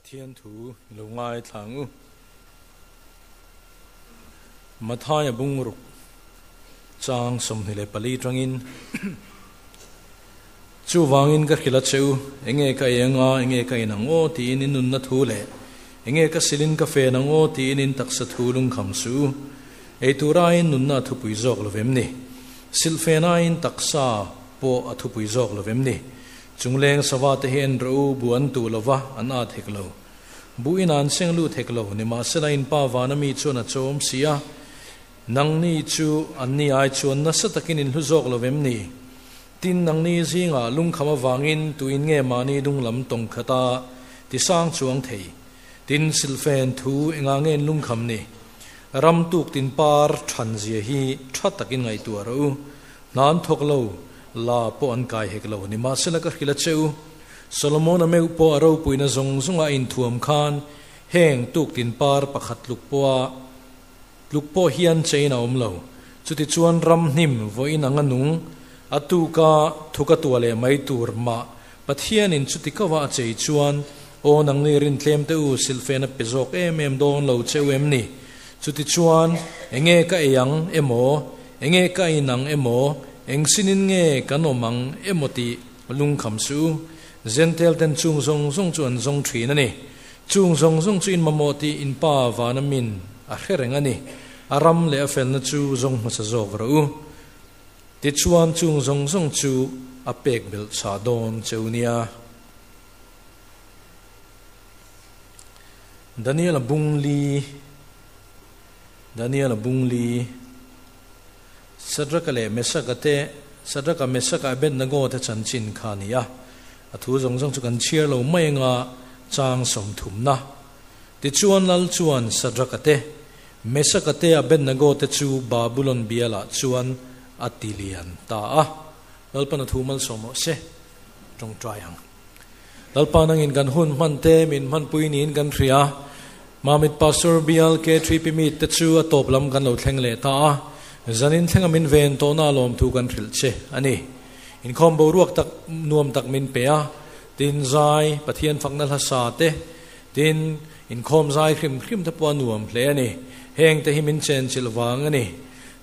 Pathian thu i lo ngaithla ang u. Mathaia bungruk chang 24 tangin Chuvangin ka hrilh a che u, enge ka ei anga, enge ka in ang aw tiin in nunna thu leh enge ka silin ka fen ang aw tiin in taksa thu lungkham suh u. Ei tur aiin nunna a thupui zawk lo vem ni? Silhfen aiin taksa pawh a thupui zawk lo vem ni? Chungleng sava te hi en rawh u, bu an tuh lo va, an at hek lo. Bu inah an seng lut hek lo, nimahsela in pa vana mi chuan a chawm si a, nangni chu anni ai chuan nasa takin in hlu zawk lo vem ni? Tin, nangni zingah lungkham avangin tuin nge mahni dung lam tawng khata tisang chuang thei? Tin, silhfen thu engah nge in lungkham ni? Ram tuk tin par than zia hi tha takin ngaihtuah rawh u. Hna an thawk lo, la pawh an kai hek lo. Nimahsela ka hrilh a che u, Solomona meuh pawh a ropuina zawng zawnga a inthuam khan heng tuk tin par pakhat tluk pawha tluk pawh hian chein a awm lo. Chutichuan ram hnim vawiin anga nung, a tuka thuka tua leh mai tur mah Pathianin chuti kova a chei chuan, Aw nangni rintlem te u, silhfen a pe zawk em em dawn lo che u em ni? Chutichuan, enge ka ei ang emaw, enge ka in ang emaw, eng sinin nge kan awm ang emaw tih lungkham suh u. Zentel ten chung zawng zawng chu an zawng thin a ni. Chung zawng zawng chu in mamawh tih in Pa vana min a hre reng a ni. A ram leh a felna chu zawng hmasa zawk rawh u. Tichuan chung zawng zawng chu a pek belh chhah dawn che u nia. Daniel-a bung li Daniel-a bung li Sadraka leh Mesaka te Sadraka, Mesaka, Abednego te chanchin kha a ni a. A thu zawng zawng chu kan chhiar lo mai anga chang sawmthumna. Tichuan Lal chuan Sadraka te, Mesaka te Abednego te chu Babulon bialah chuan a ti lian ta a. Lalpan a thu malsawm rawh se, tawngtai ang. Lalpa nangin kan hun hman te min hmanpui niin kan hria. Mamit Pastor Bial K3P Meet te chu a tawp lam kan lo thleng leh ta a, zanin thlenga min ven tawhna lawmthu kan hrilh che a ni. Inkhawm boruak tak nuam tak min pe a, tin zai Pathian fakna hla sa te, Tin, inkhawm zai hrim hrim te pawh a nuam hle a ni. Heng te hi min chenchilh vang a ni.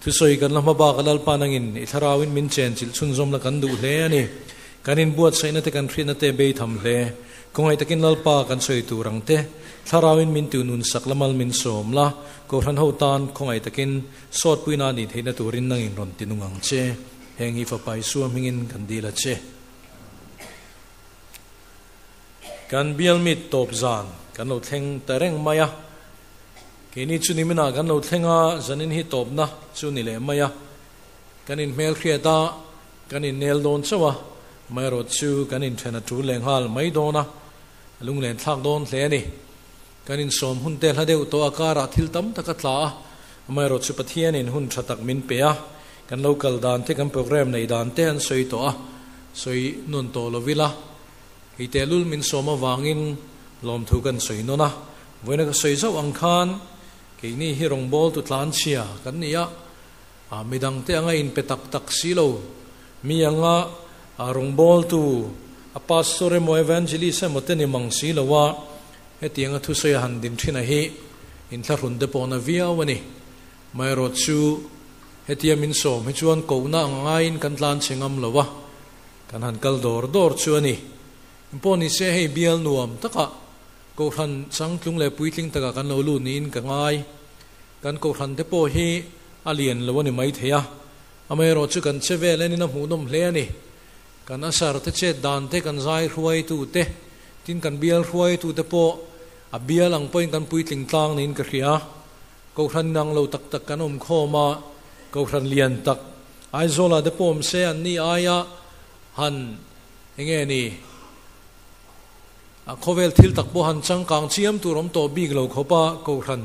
Thusawi kan la hma bak a Lalpa nangin i thlarauin min chenchilh chhunzawm la kan duh hle a ni. Kan inbuatsaihna te kan hriatna te beitham hle. Khawngaih takin Lalpa kan sawi tur ang te, thlarauin min tihnun sak la mal min sawm la, Kohhran ho tan khawngaih takin sawtpuina a nih theihna turin nangin rawn tinung ang che. Heng hi Fapa Isua hmingin kan dil a che. Kan bial mit tawp zan kan lo thleng ta reng mai a, keini chu niminah kan lo thleng a, zanin hi tawpna chu ni leh mai a, kan inhmel hriat a, kan innel dawn chauh a, amaherawh chu kan inthen a tul leh nghal mai dawn a, a lunglen thlak dawn hle a ni. Kan insawm hun te hla deuh tawh a karah thil tam tak a tla a, amaherawh chu Pathianin hun tha tak min pe a, kan lo kal dan te kan programme neih dan te an sawi tawh a, sawi nawn tawh lo ila. Hei tehlul min sawm avangin lawmthu kan sawi nawn a, vawiina ka sawi zauh ang khan keini hi rawngbawltu tlanchhia kan ni a, midangte anga inpe tak tak si lo, mi anga rawngbawltu a pastor emaw evangelist emaw te ni mang si lo a, hetianga thusawi a han din thin a hi inthlahrun te pawh na viau a ni. Amaherawh chu hetia min sawm hi chuan kohna ang ngaiin kan tlanchhe ngam lo a, Kan han kal dawr dawr chu a ni. Pawh ni se hei bial nuam takah Kohhran changtlung leh puitling takah kan lo lut niin ka ngai. Kan Kohhran te pawh hi a lian lo a ni maithei a, amaherawh chu kan che vel enin a hmuhnawm hle a ni. Kan asar te chet dan te, kan zai hruaitu te, tin kan bial hruaitu te pawh a bial ang pawhin kan puitling tlang niin ka hria. Kohhran inang lo tak tak kan awm khawm a, Kohhran lian tak Aizawlah te pawh awm se an ni aia han enge ni a khawvel thil tak pawh han changkang chiam tur awm tawh bik lo khawp a Kohhran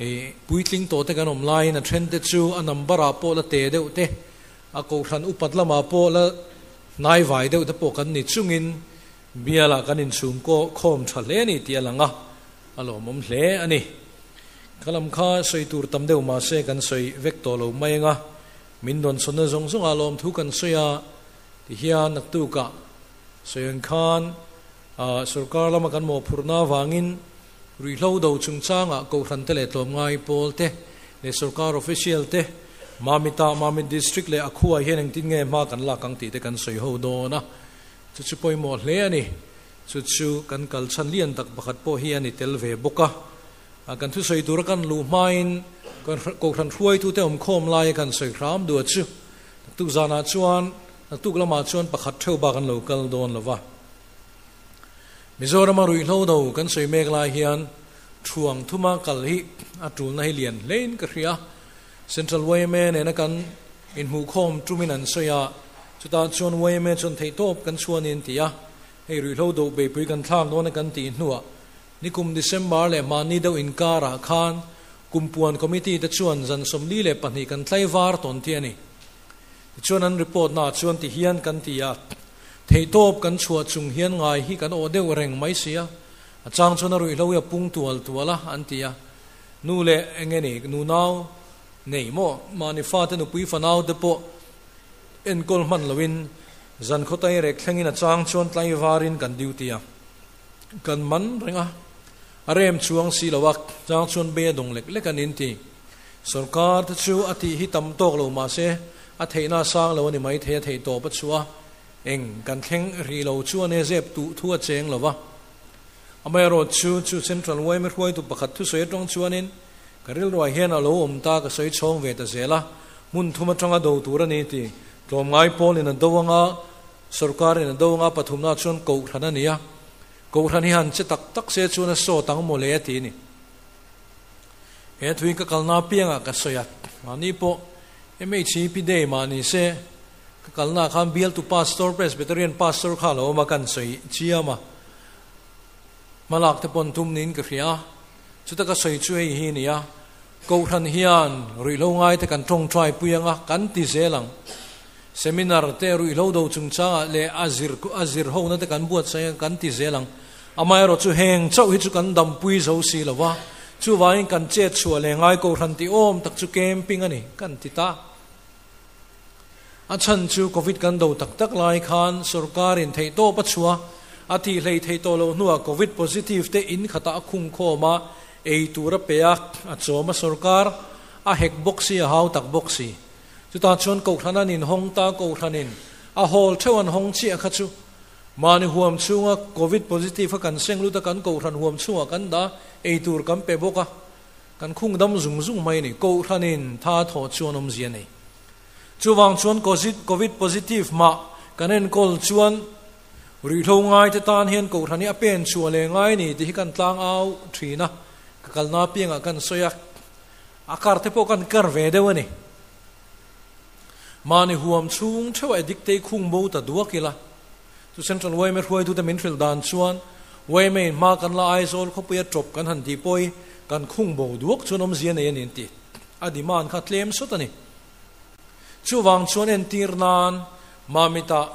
ih puitling tawh te kan awm laiin a then te chu a number ah pawh la te deuh te a Kohhran upat lamah pawh la hnai vai deuh te pawh kan ni chungin bialah kan inchhum khawm tha hle a ni tih a lang a a lawmawm hle a ni. Ka lam kha sawi tur tam deuh mahse kan sawi vek tawh lo mai anga min rawn sawnna zawng zawngah lawmthu kan sawi a ti hian naktukah sawi ang khan Sorkar lama kan mawhphurhna avangin ruihhlo do chungchangah Kohhrante leh tlawmngai pawl te leh sorkar official te Mamit-ah Mamit District leh a khuaah hian engtin nge hma kan lak ang tih te kan sawi ho dawn a, chu chu pawimawh hle a ni. Chu chu kan kal chhan lian tak pakhat pawh hi a ni tel ve bawk a. Kan thusawi tura kan luh hmain Kohhran hruaitute awmkhawm laia kan sawi hram duh a chu. Naktuk zanah chuan, naktuk lamah chuan pakhat theuh bak an lo kal dawn lo va. Mizorama ruihhlo do kan sawi mek lai hian thuang thuma kal hi a tulna hi lian hlein ka hria. Central yma nena kan inhmuhkhawm tumin an sawi a, chutah chuan yma chuan theihtawp kan chhuanin ti a, hei ruihhlo do beipui kan thlak dawn a kan tih hnuah Nikum December leh mahni deuh inkarah khan Kumpuan Committee te chuan zan 42 kan tlaivar tawn tih a ni. Tichuan an report naah chuan ti hian kan ti a, Theihtawp kan chhuah chung hian ngai hi kan awh deuh reng mai si a, a chang chuan a ruihhlo hi a pung tual tual a, an ti a. Nu leh eng nge ni, nunau nei maw, mahni fate nupui fanau te pawh enkawl hman loin zan khawtai rek thlengin a chang chuan tlaivarin kan duty a. Kan man reng a, a rem chuang si lo a, chang chuan bei a dawng lek lek a nin ti. Sorkar te chu a tih hi tam tawk lo mah se, a theihna a sang lo a ni mai thei a theih tawp a chhuah a, eng kan thleng rih lo chuan e zep tuh thu a cheng lo va. Amaherawh chu chu Central yma hruaitu pakhat thusawi atang chuanin ka rilruah hian a lo awm ta ka sawi chhawng ve ta zel a, hmun thum atanga do tur a ni ti tlawmngai pawlin a do anga Sorkar in a do anga pathumna chuan Kohhran a ni a, Kohhran hi han che tak tak se chuan a sawt ang maw le a ti a ni. He thuin ka kalna apiangah ka sawi a, mahni pawh MHCP Day mah ni se, ka kalnaah khan bialtu Pastor, Presbyterian Pastor kha a lo awm a, kan sawi chiam a, hmalak te pawn tum niin ka hria a, chuta ka sawi chu hei hi a ni a, Kohhran hian ruihhlo ngaite kan tawngtai pui anga kan ti zel ang. Seminar te ruihhlo do chungchangah leh a zir a zir hona te kan buatsaih a kan ti zel ang. Amaherawh chu heng chauh hi chu kan dampui zo si lo va, chuvangin kan chet chhuah leh ngai Kohhran tih awm tak chu camping a ni kan ti ta. A chhan chu Covid kan do tak tak lai khan sorkarin theihtawp a chhuah a tih hlei theih tawh loh hnuah Covid positive te in khatah a khung khawm a, ei tur a pe a, a chawm a sorkar a hek bawk si a hau tak bawk si. Chutah chuan Kohhran an inhawng ta, Kohhranin a hawl theuh an hawng chiah kha chu mahni huam chhunga Covid positive kha kan seng lut a, kan Kohhran huam chhungah kan dah a, ei tur kan pe bawk a, kan khung dam zung zung mai a ni. Kohhranin tha thawh chuan awmzia a nei. Chuvang chuan Covid positive mah kan enkawl chuan ruihhlo ngaite tan hian Kohhran hi a pen chhuah leh ngai a ni tih hi kan tlang au thin a, ka kalna apiangah kan sawi a. A kar te pawh kan kar ve deuh a ni. Mahni huam chhung theuh a addict te khung bo ta duak ila. Chu Central yma hruaitute min hrilh dan chuan yma in hma kan la Aizawl khawpui a tawp kan han tih pawh hi kan khung bo duak chuan awmzia nei a ni an ti. A demand kha tlem sawt a ni. Chuvang chuan entir nan Mamitah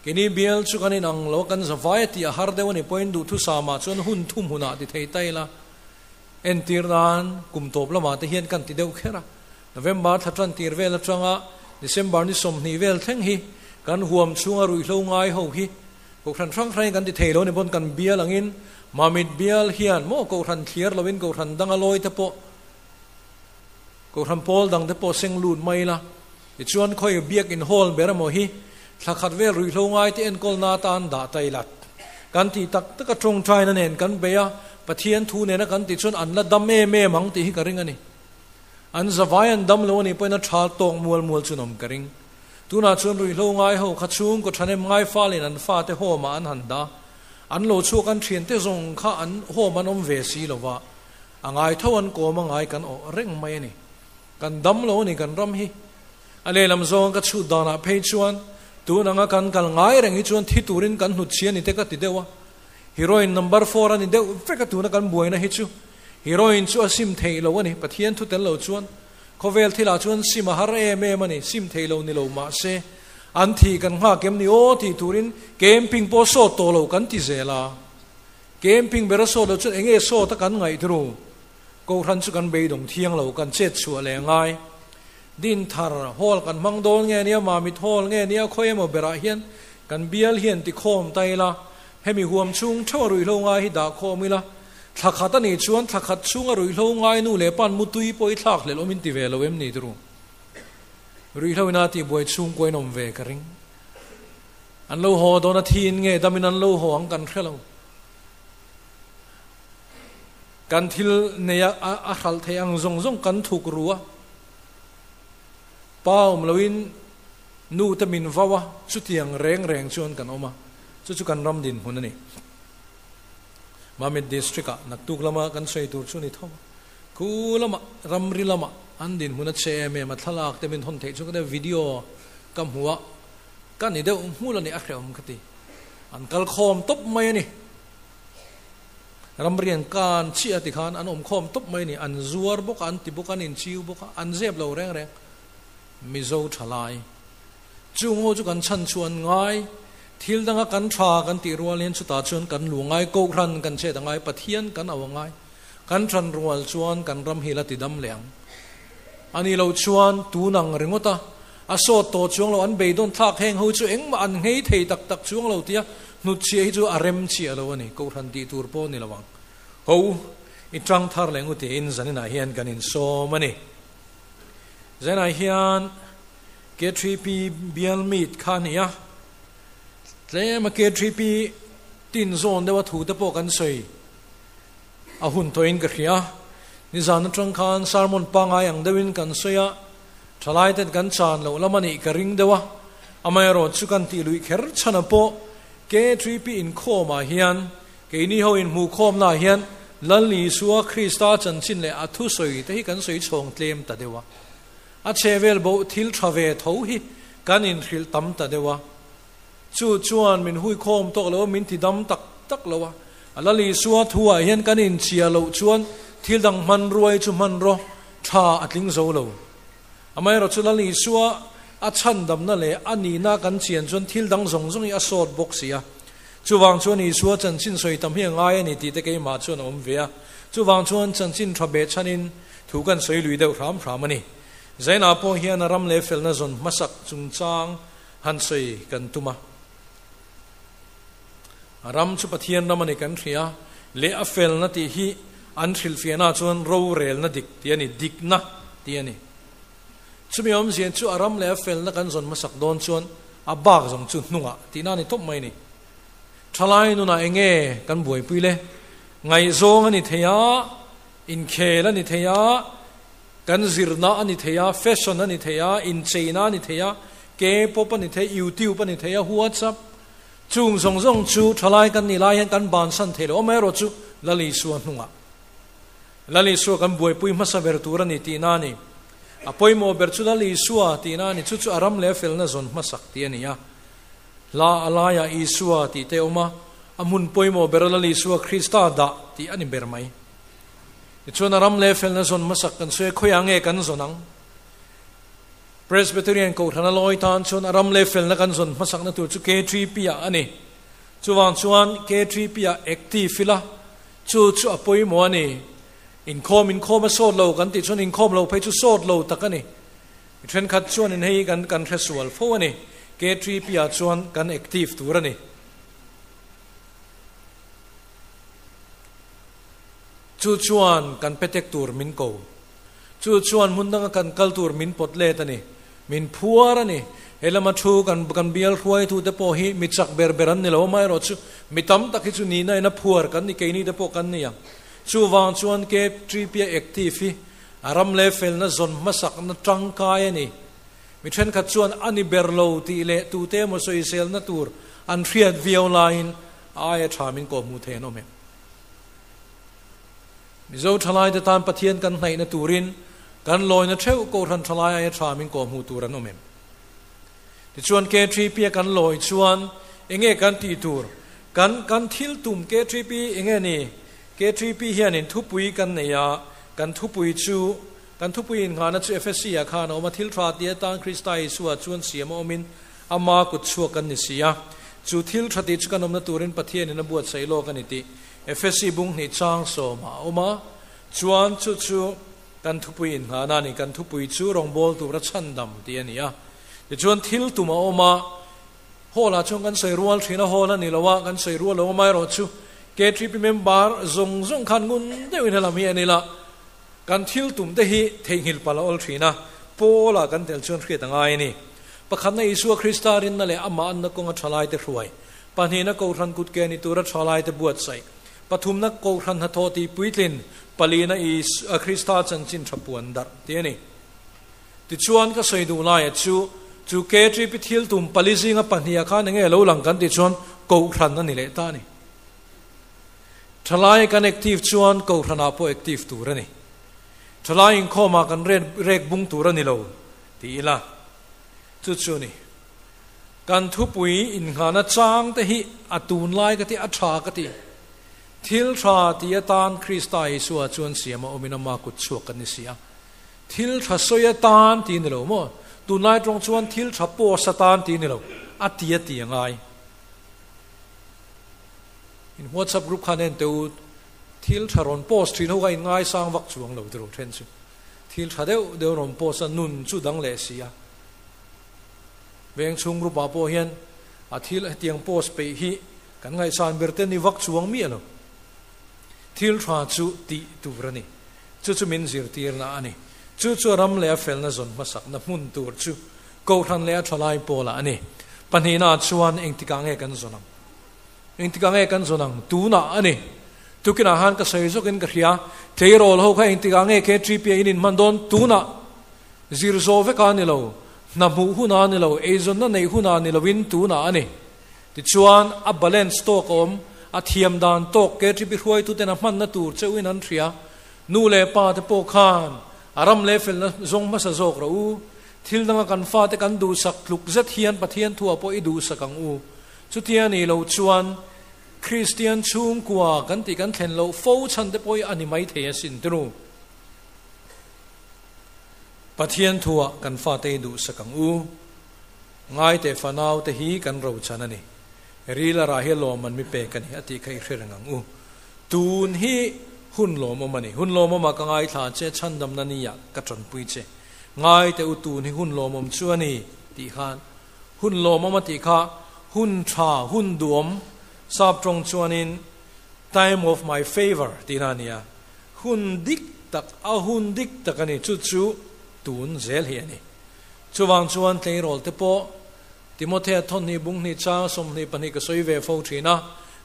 keini bial chu kan inang lo a kan zavai a tih a har deuh a ni pawhin duhthusam ah chuan hun thum hunah ti thei ta ila. Entir nan kum tawp lamah te hian kan ti deuh kher a, November thla tan tir vel atanga December ni 20 vel thleng hi kan huam chhunga ruihhlo ngai ho hi Kohhran hrang hrangin kan ti thei lo a ni pawn kan bial angin Mamit bial hian maw Kohhran thliar loin Kohhran danga lawi te pawh Kohhran pawl dang te pawh seng lut mai ila tichuan khawi biakin hall ber emaw hi thla khat vel ruihhlo ngai te enkawlna atan dah ta ila kan tih tak taka tawngtaina nen kan bei a, Pathian thu nena kan tih chuan an la dam em em ang tih hi ka ring a ni. An zavai an dam lo a nih pawhin a tha tawk mual mual chu an awm ka ring. Tunah chuan ruihhlo ngai ho kha chhungkaw thahnem ngai falin an fate home ah an han dah. An lo chhuak an thiante zawng kha an home an awm ve si lo va, a ngai tho an kawm a ngai kan awh reng mai a ni. Kan dam lo a ni kan ram hi. A lehlam zawnga ka chhut danah phei chuan tun anga kan kal ngai reng hi chuan thi turin kan hnut chhi a ni te ka ti deuh a. Heroin number four a ni deuh vek a tuna kan buaina hi chu. Heroin chu a sim theih lo a ni, Pathian thu tel lo chuan. Khawvel thilah chuan sim a har em em a ni, sim theih lo ni lo mah se an thih kan nghak em ni aw tih turin camping pawh sawt tawh lo kan ti zel a. Camping bera sawt lo chuan enge sawt a kan ngaih thru? Kohhran chu kan beidawng thiang lo, kan chet chhuah leh ngai. Din thar hall kan hmang dawn nge nia, Mamit hall nge nia, khawi emaw berah hian kan bial hian ti khawm ta ila. Hemi huam chhung theuh a ruihhlo ngai hi dah khawm ila, thla khat a nih chuan thla khat chhunga ruihhlo ngai nu leh pan mutui pawh i thlak hlelh awm in ti ve lo em ni turu? Ruihhlo ina tihbuai chhungkua in awm ve ka ring. An lo haw dawn a thiin nge damin an lo haw ang kan hre lo. Kan thil nei a a hralh theih ang zawng zawng kan thuk ru a. Pa awm loin nu te min vau a, chutiang reng reng chuan kan awm a, chu chu kan ram dinhmun a ni. Mamit District-ah naktuk lama kan sawi tur chu ni tho a, khu lamah ramri lamah an dinhmun a che em em a, thlalak te min hawn theih chu ka video ka hmu a, ka ni deuh hmul a ni a hrehawm ka ti. An kal khawm tawp mai a ni. Ramrian kan chiah tikhan an awm khawm tawp mai a ni. An zuar bawk a, an ti bawk a, an inchiu bawk a, an zep lo reng reng. Mizo thalai. Chung ho chu kan chhan chuan ngai, thil danga kan tha kan tih rual hian chutah chuan kan lu ngai, Kohhran kan chet a ngai, Pathian kan au a ngai. Kan than rual chuan kan ram hi la ti dam leh ang. A nih loh chuan tun ang ringawt a, a sawt tawh chuang lo, an beidawn thlak heng ho chu engmah an nghei thei tak tak chuang lo tia hnutchhiah hi chu a rem chiah lo a ni, Kohhran tih tur pawh ni lo ang. Ho, i tang thar leh ngu tiin zaninah hian kan insawm a ni. Zanah hian K3P bial meet kha a ni a, tlema K3P tin zawn deuha thu te pawh kan sawi a hun tawhin ka hria. Nizan atang khan sermon pangngai ang deuhin kan sawi a, thalai ten kan chan loh lam a nih ka ring deuh a, amaherawh chu kan tih luih kher chhan pawh K3P inkhawmah hian Keini ho inhmuhkhawmnaah hian Lal Isua Krista chanchin leh a thusawi te hi kan sawi chhawng tlem ta deuh a. A chhehvel boh thil tha ve tho hi kan inhrilh tam ta deuh a. Chu chuan min huikhawm tawk lo a, min ti dam tak tak lo a. Lal Isua thuah hian kan inchhia loh chuan thil dang hmanruai chu hmanraw tha a tling zo lo. Amaherawhchu Lal Isua a chhandamna leh a nihna kan chian chuan thil dang zawng zawng hi a sawt bawk si a. Chuvang chuan Isua chanchin sawi tam hi a ngai a ni tih te keimah chuan a awm ve a. Chuvang chuan chanchin tha beh chhanin thu kan sawi lui deuh hram hram a ni. Zainah pawh hian a ram leh felna zawn hmasak chungchang han sawi kan tum a. A ram chu Pathian ram a ni kan hria leh a felna tih hi an hrilhfiahnaah chuan rorelna dik tih a ni, dikna tih a ni. Chumi awmzia chu a ram leh a felna kan zawn hmasak dawn chuan a bak zawng chu hnungah tihna a ni tawp mai a ni. Thalai nunah eng nge kan buaipui le? Ngaihzawng a ni thei a, inkhel a ni thei a, kan zirna a ni thei a, fashion a ni thei a, incheina a ni thei a, K-pop a ni thei, YouTube a ni thei a, WhatsApp. Chung zawng zawng chu thalai kan nih lai hian kan bansan thei lo. Amaherawh chu Lal Isua hnungah. Lal Isua kan buaipui hmasa ber tur a ni tihna a ni. A pawimawh ber chu Lal Isua tihna a ni. Chu chu a ram leh a felna zawn hmasak tih a ni a. Hla a laiah Isua tih te a awm a, a hmun pawimawh ber a Lal Isua Krista dah tih a ni ber mai. Tichuan a ram leh a felna zawn hmasak kan sawi a, khawiah nge kan zawn ang? Presbyterian Kohhrana lawi tan chuan a ram leh felna kan zawn hmasakna tur chu K3P-ah a ni. Chuvang chuan K3P-ah active ila, chu chu a pawimawh a ni. Inkhawm inkhawm a sawt lo kan tih chuan inkhawm lo phei chu sawt lo tak a ni. Mi thenkhat chuanin hei kan kan hre sual fo a ni. K3P-ah chuan kan active tur a ni. Chu chuan kan petek tur min ko. Chu chuan hmun danga kan kal tur min pawt let a ni. Min phuar a ni. He lama thu kan kan bial hruaitute pawh hi mi chak ber ber an ni lo. Amaherawh chu mi tam tak hi chu nihna in a phuar kan ni, keini te pawh kan ni ang. Chuvang chuan K3P-a active hi a ram leh felna zawn hmasakna tangkai a ni. Mi thenkhat chuan a ni ber lo tih leh tute emaw sawiselna tur an hriat viau laiin a aia tha min kawhhmuh thei an awm em? Mizo thalaite tan Pathian kan hnaihna turin kan lawina theuh Kohhran thalai aia tha min kawhhmuh tur an awm em? Tichuan K3P-a kan lawi chuan enge kan tih tur? Kan kan thil tum K3P enge ni? K3P hianin thupui kan nei a, kan thupui chu kan thupui innghahna chu Efesi-ah khan a awm a, thil tha tih atan Krista Isua chuan siam a awmin ama kut chhuak kan ni si a, chu thil tha tih chu kan awmna turin Pathianin a buatsaih lawk a ni tih Efesi bung hnih chang sawmah a awm a, chuan chu chu kan thupui innghahna a ni, kan thupui chu rawngbâwl tura chhandam tih a ni a. Tichuan thil tum a awm a. Hall ah chuan kan sawi rual thin a, hall a ni lo a, kan sawi rual lo amaherawhchu KTP member zawng zawng khan ngun deuhin helam hi en ila, kan thil tum te hi theihnghilh palh a awl thin a, Paul ah kan tel chuan hriat a ngai a ni. Pakhatna Isua Krista rinna leh amah anna kawnga thalaite hruai, pahnihna Kohhran kutke ni tura thalaite buatsaih, pathumna Kohhran hnathawh tih puitlin, palina Isua Krista chanchin tha puan darh tih a ni. Tichuan ka sawi duh laia chu, chu KTP thil tum pali zinga pahniha khan enge lo lang kan tih chuan Kohhran a ni leh ta a ni. Thalai kan active chuan Kohhranah pawh active tur a ni. Thalai inkhawmah kan rek bung tur a ni lo ti ila, chu chu a ni. Kan thupui innghahna chang te hi a tunlai ka ti, a tha ka ti. Thil tha ti atan Krista Isua chuan siam a awmin ama kut chhuak kan ni si a. Thil tha sawi atan ti ni lo maw? Tunlai tawng chuan thil tha post atan ti ni lo, a ti a ti a ngai. In WhatsApp group khan en teh u, thil tha rawn post thin ho kha in ngaisang vak chuang lo tiraw then chu. Thil tha deuh deuh rawn post a, nun chu dang leh si a. Veng chhung group ah pawh hian a thil hetiang post peih hi kan ngaihsan ber te ni vak chuang miah lo. Thil tha chu tih tur a ni. Chu chu min zirtirna a ni. Chu chu a ram leh a felna zawn hmasakna hmun tur chu Kohhran leh a thalai pawlah a ni. Pahnihnaah chuan engtikah nge kan zawn ang? Engtikah nge kan zawn ang? Tunah a ni. Tukinah khan ka sawi zawkin ka hria, tleirawl ho kha engtikah nge KTP a in inhman dawn? Tunah! Zir zawh vekah a ni lo, hna hmuh hunah a ni lo, eizawnna neih hunah a ni loin tunah a ni. Tichuan, a balance tawk a awm, a thiam dan tawk KTP hruaituten a hmanna tur cheuhin an hria. Nu leh pa te pawh khan a ram leh felna zawng hmasa zawk rawh u. Thil danga kan fate kan duhsak tluk zet hian Pathian thuah pawh i duhsak ang u. Chutia nih loh chuan Kristian chhungkua kan tih kan thlen loh fo chhan te pawh hi a ni mai thei asin tinu. Pathian thuah kan fate i duhsak ang u. Ngaite fanau te hi kan rochan a ni. Ril a rah hi a lawmman mi pek a ni a tih kha i hre reng ang u. Tun hi hun lawmawm a ni. Hun lawmawmah ka ngaithla che, chhandamna niah ka tanpui che. Ngaite u tun hi hun lawmawm chu a ni tih khan hun lawmawm a tih kha hun tha, hun duhawm, sap tawng chuanin time of my favour tihna a ni a, hun dik tak, a hun dik tak a ni, chu chu tun zel hi a ni. Chuvang chuan tleirawl te pawh Timothea thawnhnih bunghnih chang 22 ka sawi ve fo thin a,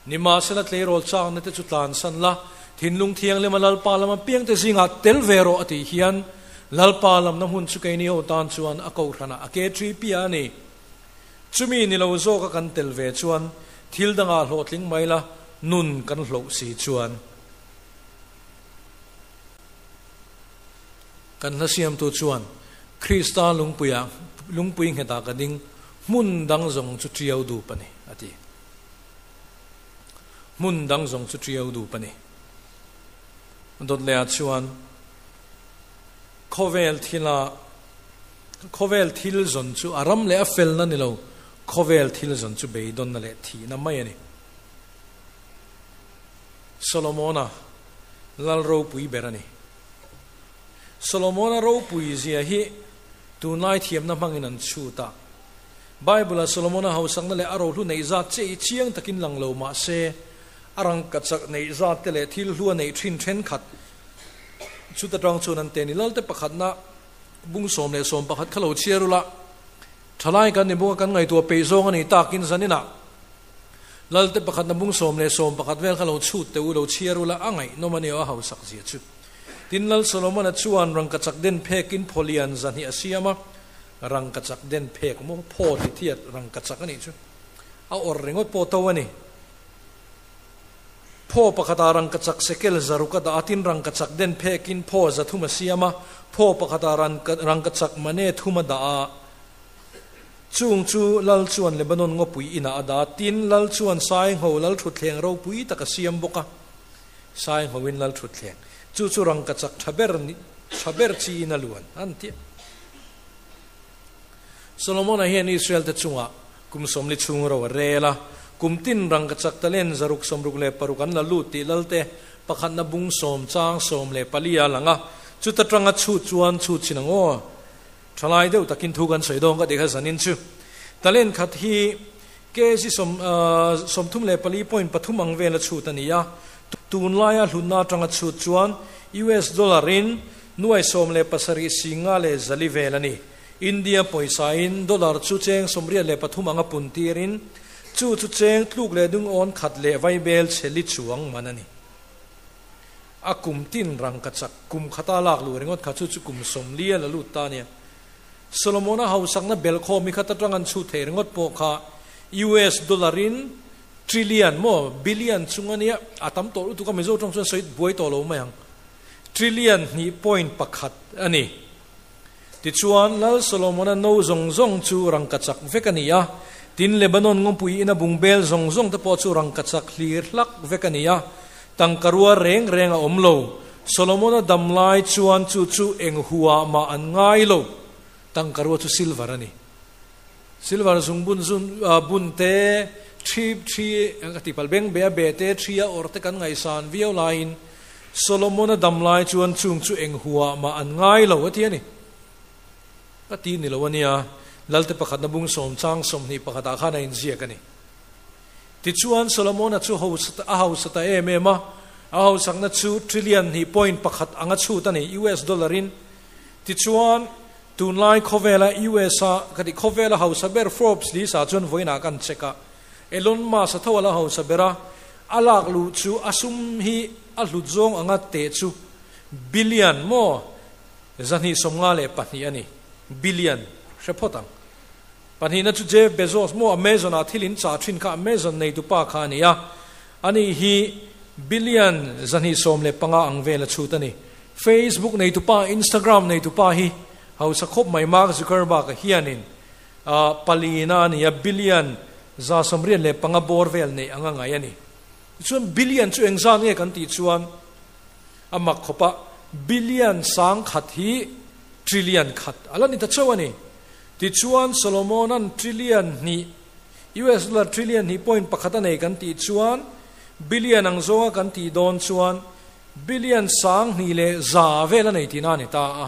nimahsela tleirawl chakna te chu tlansan la, thinlung thianglima Lalpa lama piangte zingah tel ve rawh a tih hian Lalpa lamna hmun chu keini ho tan chuan a kohhranah a ke thi piah a ni. Chumi ni lo zawka kan tel ve chuan thil dangah hlawhtling mai la, nun kan hloh si chuan. Kan hla siamtu chuan Krista lungpuiah lungpui nghetah ka ding, hmun dang zawng chu ṭiau dup a ni, a ti. Hmun dang zawng chu ṭiau dup a ni. Dawtlehah chuan khawvel thila khawvel thil zawn chu a ram leh a felna ni lo, khawvel thil zawn chu beidawnna leh thihna mai a ni. Solomona lal ropui ber a ni. Solomona ropui zia hi tunlai thiamna hmangin an chhut a. Bible-a Solomona hausakna leh a rohlu neih zat che i chiang takin lang lo mah se, a rangkachak neih zat te leh thil hlu a neih thin thenkhat chuta tang chuan an te ni. Lalte pakhatna bung 11 kha lo chhiar ula, thalai kan ni bunga kan ngaihtuah peih zawng a ni takin zaninah Lalte pakhatna bung 11 vel kha lo chhut teh u, lo chhiar ula, a ngaihnawm a ni aw a hausak zia chu. Tin, Lal Solomona chuan rangkachak den phekin phaw lian zahnih a siam a, rangkachak den phek maw, phaw ti thiat rangkachak a nih chu, a awrh ringawt pawh to a ni. Phaw pakhatah rangkachak sekel zaruk a dah a, tin rangkachak den phekin phaw zathum a siam a, phaw pakhatah rangkachak mane thum a dah a. Chung chu Lal chuan Lebanon ngawpui inah a dah a, tin Lal chuan Saingho lal thutthleng ropui tak a siam bawk a. Sainghoin lal thutthleng chu chu rangkachak tha ber tha ber chiin a luan an ti a. Solomona hian Israel te chungah kum 40 chhung ro a rel a, kum tin rangkachak talen 666 an la lut tih lalte pakhatna bung 10 chang 14 a lang a, chuta tanga chhut chuan chhut chin ang aw. Thalai deuh takin thu kan sawi dawn ka ti kha zanin chu. Talen khat hi. Kg sawm 34.3 ang vela chhut a ni a, tunlaia hlutna atanga chhut chuan US dollar in nuai 17 singa leh zali vel a ni. India pawisa in dollar chu cheng 83 anga pun tirin chu chu cheng tluk leh dung awn khat leh vaibel chhe li chuang man a ni. A kum tin rangkachak kum khata lak luh ringawt kha chu chu kum 40 a la lut ta a nia. Solomona hausakna belkhawm hi khat atang an chhut theih ringawt pawh kha US dollar in trillion maw billion chung a nia, a tam tawh lutuk a Mizo tawng chuan sawi buai tawh lo mai ang, trillion 2.1 a ni. Tichuan Lal Solomona no zawng zawng chu rangkachak vek a ni a, tin Lebanon ngawmpui ina bungbel zawng zawng te pawh chu rangkachak hlir hlak vek a ni a, tangka rua reng reng a awm lo. Solomona dam lai chuan chu chu eng huah mah an ngai lo. Tangka rua chu silver a ni. Silver zung bun zun bun te, thi thi ka ti palh beng be a be te, thi a awrh te kan ngaihsan viau laiin Solomona dam lai chuan chung chu eng huah mah an ngai lo a ti a ni. Ka ti ni lo a nia, Lalte pakhatna bung sawm chang 21 ah khan a inziak a ni. Tichuan Solomona chu a hausa ta em em a, a hausakna chu trillion 2.1 anga chhut a ni, US dollar in. Tichuan tunlai khawvela US a, ka ti khawvela hausa ber Forbes list ah chuan vawiinah kan check a, Elon Musk a tho a la hausa ber a, a lak luh chu a sum hi a hlut zawng anga teh chu billion maw 252 a ni, billion hre phawt ang. Pahnihna chu Jeff Bezos maw Amazon ah thil in chah thin kha Amazon nei tupa kha a ni a, ani hi billion 215 ang vel a chhut a ni. Facebook nei tupa, Instagram nei tupa hi hausa khawp mai Mark Zuckerberg a hianin palina a ni a, billion 185 bawr vel neih anga ngai a ni. Tichuan billion chu engzat nge kan tih chuan a mak khawp a, billion 1000 hi trillion khat a la ni ta chauh a ni. Tichuan Solomona'n trillion hnih, US dollar trillion 2.1 a nei kan tih chuan billion ang zawnga kan tih dawn chuan billion 2100 vel a nei tihna a ni ta a.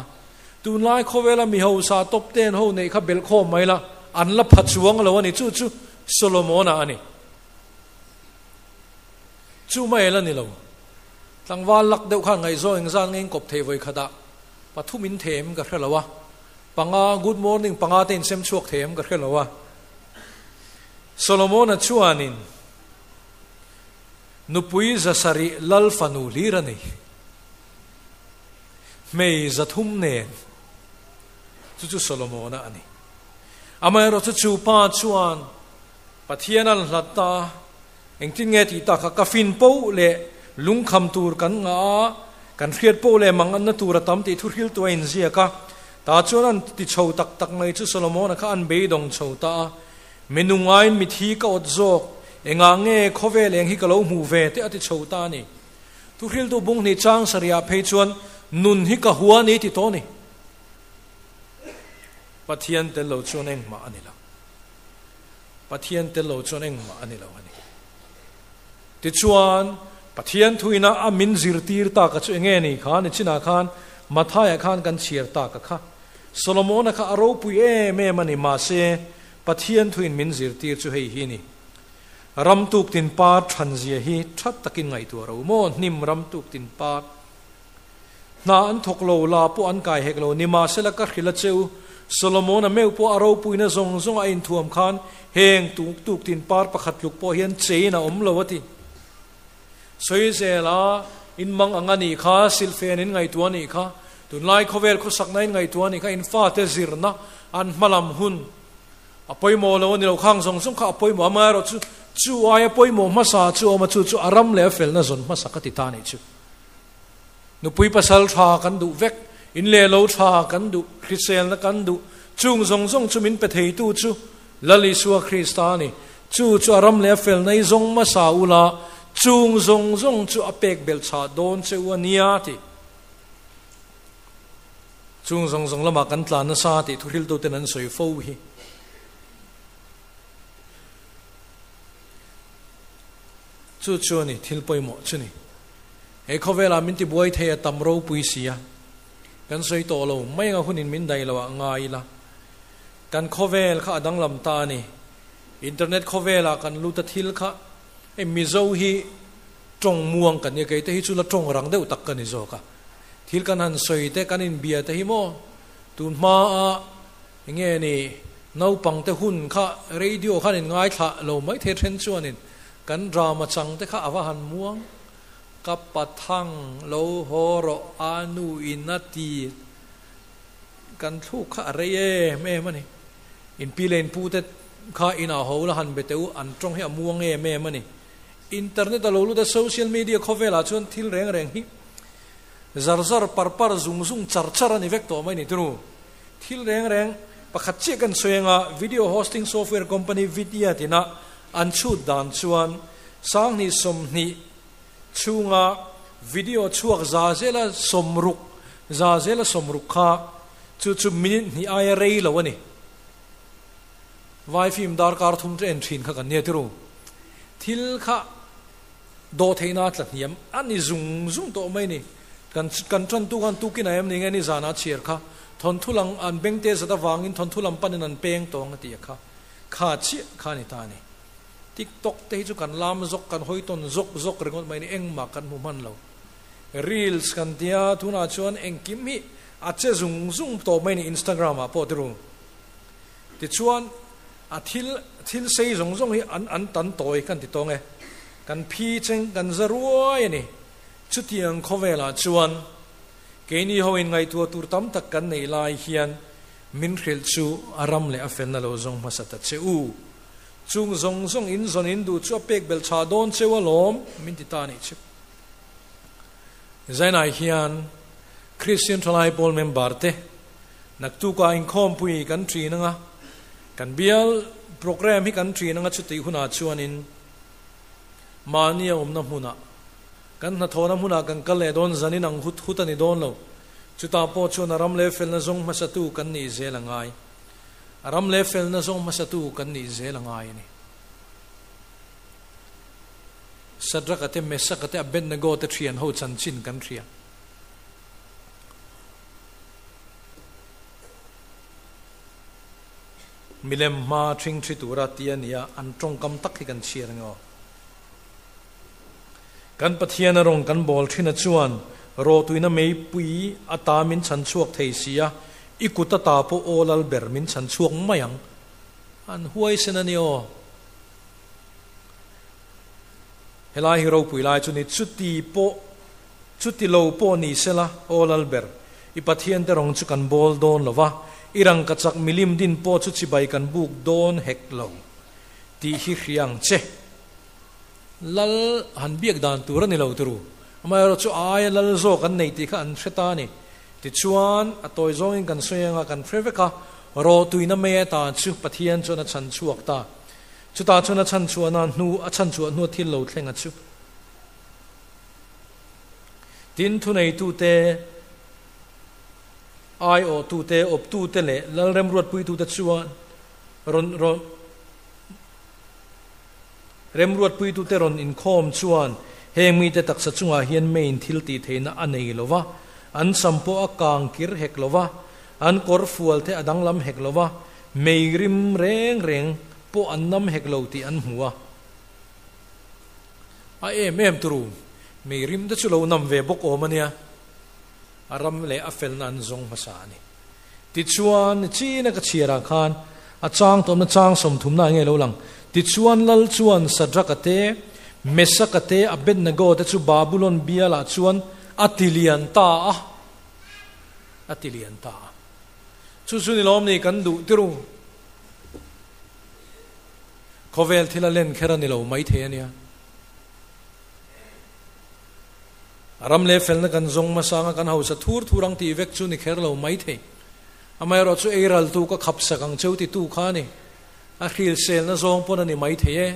Tunlai khawvela mi hausa top ten ho neih kha belh khawm mai la, an la pha chuang lo a ni. Chu chu Solomona a ni. Chu mai la ni lo. Tlangval lak deuh khan ngaihzawn engzat nge in kawp thei vawi khatah pathum in them ka hre lo a. Panga, good morning panga te in sem chhuak thei em ka hre lo a. Solomona chuanin nupui zasarih lal fanu hlir a nei. Hmei zathum nen. Chu chu Solomona a ni. Amaherawh chu chu pa chuan Pathian an hlat ta, engtin nge tih tak kha ka fin poh leh lungkham tur kan ngah a, kan hriat poh leh mang anna tur a tam tih thu hriltu a inziak a. Ta chuan an ti chho tak tak mai chu Solomona kha an beidawng chho ta a, Mi nungaiin mithi ka awt zawk, engah nge khawvel eng hi ka lo hmuh ve te a ti chho ta a ni. Thu hriltu bung hnih chang sarihah phei chuan nun hi ka hua ni ti tawh a ni. Pathian tel lo chuan engmah a ni lo. Pathian tel lo chuan engmah a ni lo a ni. Tichuan, Pathian thuina a min zirtir tak a chu enge ni kha ni chinah khan Matthai-ah khan kan chhiar tak a kha. Solomona kha a ropui em em a ni, mahse Pathian thuin min zirtir chu hei hi ni. Ram tuk tin par thanzia hi that takin ngaihtuah ro maw? Hnim ram tuk tin par. Hna an thawk lo, la pawh an kai hek lo, nimahsela ka hrilh a che u, Solomona meuh pawh a ropuina zawng zawng a inthuam khan heng tuk tuk tin par pakhat tluk pawh hian chein a awm lo a ti. Sawi zela in mang ang a nih kha, silhfen in ngaihtuah a nih kha, tunlai khawvel khawsakna in ngaihtuah a nih kha, in fate zirna an hmalam hun a pawimawh lo a ni lo, khang zawng zawng kha a pawimawh, amaherawh chu chu aia pawimawh hmasa chu a awm a, chu chu a ram leh a felna zawn hmasa ka ti ta a nih chu. Nupui pasal tha kan duh vek, in leh lo tha kan duh, hriselna kan duh, chung zawng zawng chu min pe theitu chu Lal Isua Krista a ni. Chu chu a ram leh a felna i zawng hmasa ula, chung zawng zawng chu a pek belh chhah dawn che u a nia ti. Chung zawng zawng lamah kan tlan nasa tih thuhriltuten an sawi fo hi. Chu chu a ni, thil pawimawh chu ni. He khawvelah min tibuai thei a tam ropui si a, kan sawi tawh lo, mai anga hunin min daih loh ah ngai ila. Kan khawvel kha a danglam ta a ni. Internet khawvelah kan lut a thil kha hei Mizo hi tawng muang kan nia kei te hi chu la tawng rang deuh tak ka ni zawk a. Thil kan han sawi te kan inbia te hi maw tun hmaa enge ni naupang te hun kha radio khan in ngaithla lo mai thei then chuanin kan drama chang te kha a va han muang ka pathang lo haw rawh a nu in a ti Kan thluk kha a rei em em a ni. In pi leh in pu te kha inah ho la han be teh u, an tawng hi a muang em em a ni. Internet a lo lut a, social media khawvelah chuan thil reng reng hi zar zar, par par, zung zung, char char a ni vek tawh mai ni tunu. Thil reng reng pakhat chiah kan sawi anga video hosting software company Vidya tina an chhut dan chuan 2020 chhunga video chhuak za zela 60, za zela 60 kha chu chu minute hnih aia rei lo a ni. Vai film darkar thum chu en thin kha kan nia tiru. Thil kha dawh theihna a tla hniam a ni zung zung tawh mai ni. Kan kan tan tu khan tukin a em ni nge ni zana chhiar kha thawnthu lang an bengte zat avangin thawnthu lam panin an peng tawng a ti a kha kha chiah kha a ni ta a ni. Tiktok te hi chu kan lam zawk, kan hawi tawn zawk zawk ringawt mai ni, engmah kan hmu hman lo. Reels kan tia, tunah chuan engkim hi a che zung zung tawh mai ni Instagram ah pawh tiru. Tichuan a thil thil sei zawng zawng hi an an tan tawi kan ti tawng e. Kan phi cheng kan za ruai a ni. Chutiang khawvelah chuan keini ho in ngaihtuah tur tam tak kan neih lai hian min hrilh chu a ram leh a felna lo zawng hmasa ta che u. Chung zawng zawng in zawn in duh chu a pek belh chhah dawn cheu alawm, min ti ta a nih chu. Zainai hian Kristian Thalai Pawl member te naktukah inkhawmpui kan ṭin anga, kan bial programme hi kan ṭin anga chutih hunah chuanin mahni a awmna hmunah, kan hnathawhna hmunah kan kal leh dawn zanin ang hut hut a ni dawn lo. Chutah pawh chuan a ram leh felna zawng hmasatu kan nih zel a ngai. A ram leh felna zawng hmasatu kan nih zel a ngai a ni. Shadrach-a te, Meshach-a te, Abednego te thian ho chanchin kan hria. Milem hma thing thi tura ti a ni a, an tawngkam tak hi kan chhiar ang aw. Kan Pathian a rawng kan bawl thin a chuan rawhtuina meipui ata min chhan chhuak thei si a, I kut a ta pawh aw lal ber min chhan chhuak mai ang. An huaisen a ni aw. Helai hi ropui lai chu ni chuti pawh chuti lo pawh ni sela aw lal ber i Pathian te rawng chu kan bawl dawn lo va, i rangkachak milim din pawh chu chibai kan buk dawn hek lo tih hi hria ang che. Lal han biak dan tur a ni lo turu. Amaherawhchu aia lal zawk an nei tih kha an hre ta a ni. Tichuan, a tawi zawngin kan sawi anga kan hre vek a, rawhtuina mei ata chu Pathian chuan a chhan chhuak ta. Chutah chuan a chhan chhuahna hnu, a chhan chhuah hnua thil lo thleng a chu. Tin, thuneitute, aiawhtute, awptute leh lalremruatpuitute chuan rawn rawn Remruatpuitute rawn inkhawm chuan heng mite taksa chungah hian meiin thil tih theihna a nei lo va, an sam pawh a kang kir hek lo va, an kawr fual te a danglam hek lo va, mei rim reng reng pawh an nam hek lo tih an hmu a. A em em turu, mei rim te chu lo nam ve bawk awm a nia, a ram leh a felna an zawng hmasa a ni. Tichuan, China ka chhiarah khan a chang tawmna chang 30 na nge lo lang. Tichuan, Lal chuan Shadrach-a te, Meshach-a te, Abednego te chu Babulon bialah chuan a ti lian ta a. A ti lian ta a. Chu chu ni lawm ni kan duh tiru. Khawvel thil a len kher a ni lo maithei a nia. A ram leh felna kan zawng hmasa anga kan hausa thur thur ang tih vek chu ni kher lo mai thei. Amaherawh chu ei raltu ka khap sak ang cheu titu kha a ni. A hrilselna zawng pawn a ni mai thei e.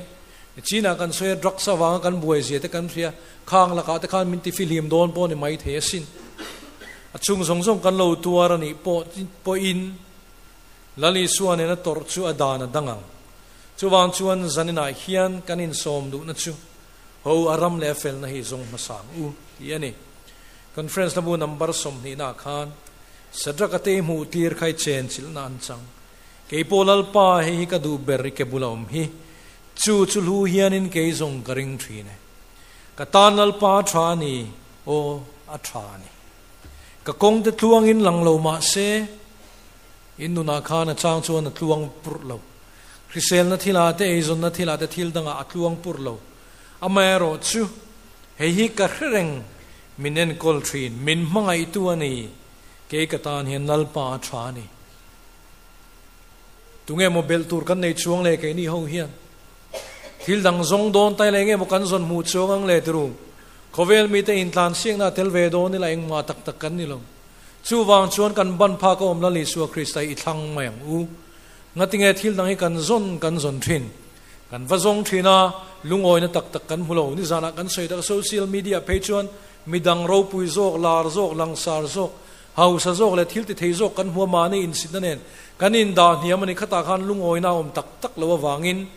Chinah kan sawi a, drugs avanga kan buai zia te kan hria, khang lakah te khan min ti fihlim dawn pawh a ni mai thei asin. A chung zawng zawng kan lo tuar a nih pawh pawhin Lal Isua nena tawrh chu a dan a dang ang. Chuvang chuan zaninah hian kan insawm duhna chu Ho a ram leh a felna hi zawng hmasa ang u, tih a ni. Conference na bu number 20 na khan Shadrach-a te hmuh tir kha i chen chilhna an chang. Kei pawh Lalpa, hei hi ka duh ber i ke bula awm hi. Chu chu hlu hianin kei zawng ka ring thin e. Ka tan Lalpa a tha a ni, aw, a tha a ni. Ka kawng te tluangin lang lo mah se, in nunah khan a chang chuan a tluang purh lo. Hriselna thilah te, eizawnna thilah te thil dangah a tluang purh lo. Amaherawhchu, hei hi ka hre reng, min enkawl thin, min hmangaihtu a ni, kei ka tan hian Lalpa a tha a ni. Tunge maw belh tur kan nei chuang le keini ho hian? Thil dang zawng dawn tai leh nge maw kan zawn hmuh chuang ang le tiru? Khawvel mite intlan siakna a tel ve dawn ila engmah tak tak kan ni lo. Chuvang chuan kan ban phak a awm Lal Isua Krista i thlang mai ang u. Ngatinge thil dang hi kan zawn kan zawn thin. Kan va zawng thin a, lungawina tak tak kan hmu lo. Nizanah kan sawi tak social media phei chuan midang ropui zawk, lar zawk, langsar zawk, hausa zawk leh thil ti thei zawk kan hmu a, mahni insitna nen kan indah hniam a ni. Khatah khan lungawina a awm tak tak lo avangin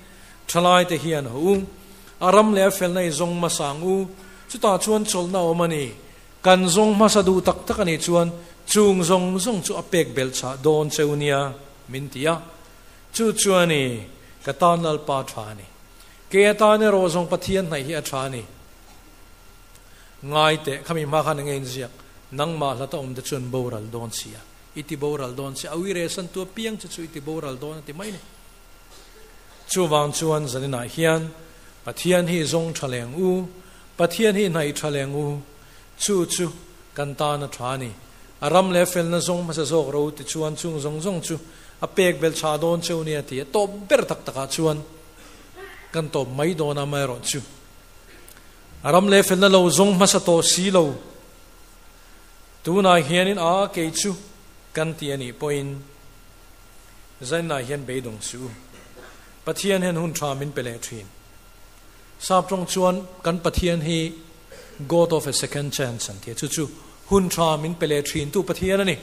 thalaite hian ho u, a ram leh a felna i zawng hmasa ang u. Chutah chuan chawlhna a awm a ni. Kan zawng hmasa duh tak tak a nih chuan chung zawng zawng chu a pek belh chah dawn cheu nia min ti a. Chu chuan i ka tan Lalpa a tha a ni. Kei atan erawh zawng Pathian hnaih hi a tha a ni. Ngai teh, khami hma khan enge inziak, nangmah hlata awm te chuan boral dawn si a, i ti boral dawn si a, ui reh san tu apiang che chu i ti boral dawn a ti mai ni. Chuvang chuan zaninah hian Pathian hi zawng tha leng u, Pathian hi hnaih tha leng u, chu chu kan tan a tha a ni. A ram leh a felna zawng hmasa zawk ro ti chuan chung zawng zawng chu a pek belh chhah dawn cheu nia ti a tawp ber tak takah chuan kan tawp mai dawn a, amaherawhchu A ram leh felna lo zawng hmasa tawh si lo. Tunah hianin a kei chu kan ti a nih pawhin zainah hian beidawng suh u. Pathian hian hun tha min pe leh thin. Sap tawng chuan kan Pathian hi God of a second chance an ti a, chu chu hun tha min pe leh thin tu Pathian a ni.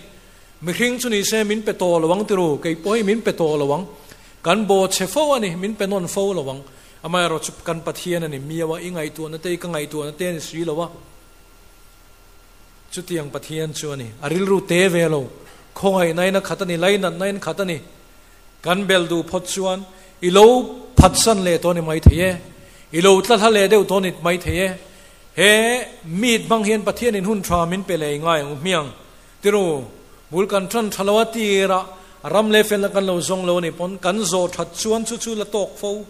Mihring chu ni se min pe tawh lo ang tiru, kei pawh hi min pe tawh lo ang. Kan bawh chhe fo a ni, min pe nawn fo lo ang. Amaherawh chu kan Pathian a ni miau a, i ngaihtuahna te i ka ngaihtuahna te a ni si lo a. Chutiang Pathian chu a ni. A rilru te ve lo. Khawngaihna in a khat a ni, lainatna in khat a ni. Kan bel duh phawt chuan i lo phatsan leh tawh a ni maithei e. I lo tla hla leh deuh tawh a ni maithei e. He meet hmang hian Pathianin hun tha min pe leh i ngai ang u hmiang. Tiru, bul kan tan tha lo a tirah ram leh felna kan lo zawng lo a nih pawn kan zawh that chuan chu chu la tawk fo.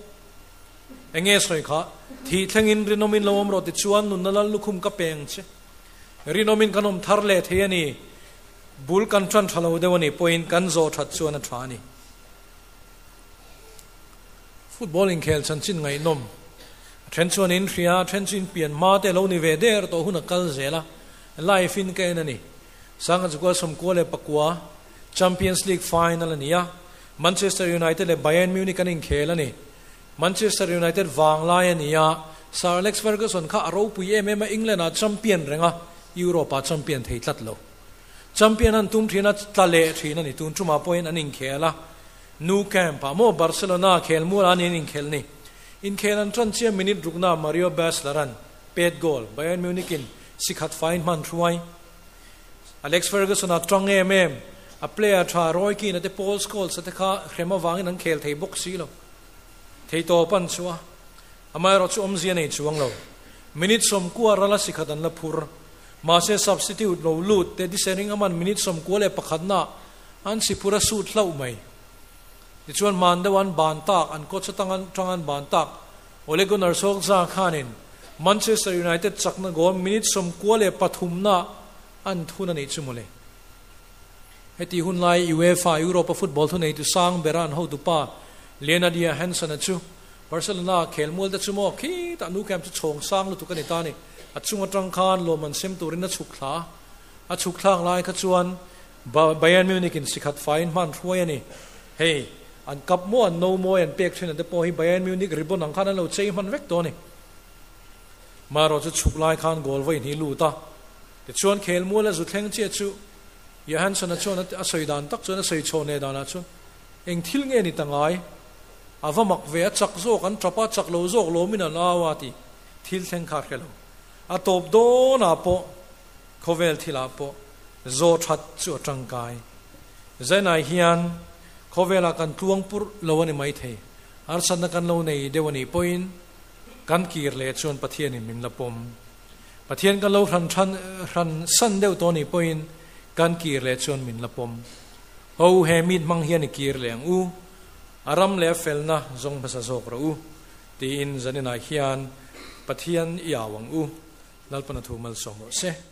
Enge sawi kha, thih thlengin rinawmin lo awm rawh ti chuan nunna lal lukhum ka peng che. Rinawmin kan awm thar leh thei a ni. Bul kan tan tha lo deuh a nih pawhin kan zawh that chuan a tha a ni. Football inkhel chanchin ngaihnawm. A then chuan in hria, a then chu in pian hma te a lo ni ve der tawh hun a kal zel a. Live in ka en a ni. Sanga Chukua 94 Champions League final a ni a, Manchester United leh Bayern Munich an inkhel a ni. Manchester United vanglai a ni a, Sir Alex Ferguson kha a ropui em em a, England ah champion reng a, Europe ah champion thei tlat lo. Champion an tum thin a, tla leh thin a ni. Tun tumah pawhin an inkhel a, Nou Camp ah maw Barcelona khelmual ah an inkhel ni. Inkhel an tan chiah minute rukna Mario Basler an pet goal, Bayern Munich in sikhat faiin hman hruai. Alex Ferguson a tang em em, a player tha Roy Keane a te Paul Scholes a te kha hrem avangin an khel thei bawk si lo. Thei tawp an chu a, amaherawh chu awmzia nei chuang lo. Minute 90 ral a sikhat an la phur. Mahse substitute lo lut Teddy Sheringham an minute 91 na an si phur a sut hlauh mai. Tichuan hman deuh an ban tak, an coach atang tang an ban tak Ole Gunnar Solskjaer khanin Manchester United chakna goal minute 93 na an thun a nih chu mawle. Heti hun lai UEFA Europa football thuneitu sang bera an hotupa Leonard Johansson-a chu Barcelona khelmual te chu maw khitah Nou Camp chu chhawng sang lutuk a ni ta a ni. A chung atang khan lawm an sem turin a chhuk thla a. A chhuk thlak lai kha chuan Bayern Munich in sikhat faiin hman hruai a ni. Hei, an cup maw an no mawi an pek thin a te pawh hi Bayern Munich ribbon ang khan an lo chei hman vek tawh a ni. Marawh chu chhuk lai khan goal vawi hnih lut a, tichuan khelmual a zu thleng chiah chu Johansson-a chuan a sawi dan tak chuan a sawi chhawn leh danah chuan eng thil nge ni ta ngai? A va mak ve, a chak zawk an tap a, chak lo zawk lawmin an au a ti thil thleng kha a hre lo. A tawp dawnah pawh khawvel thilah pawh zawh that chu a tangkai. Zainai hian. Khawvelah kan tluang purh lo a ni maithei. Harsatna kan lo nei deuh a nih pawhin kan kir leh chuan Pathianin min la pawm. Pathian kan lo hran than hran san deuh tawh a nih pawhin kan kir leh chuan min la pawm. Ho he mit hmang hian i kir leh ang u. A ram leh a felna zawng hmasa zawk rawh u. Tiin zaninah hian Pathian i au ang u. Lalpana thu malsawm rawh se.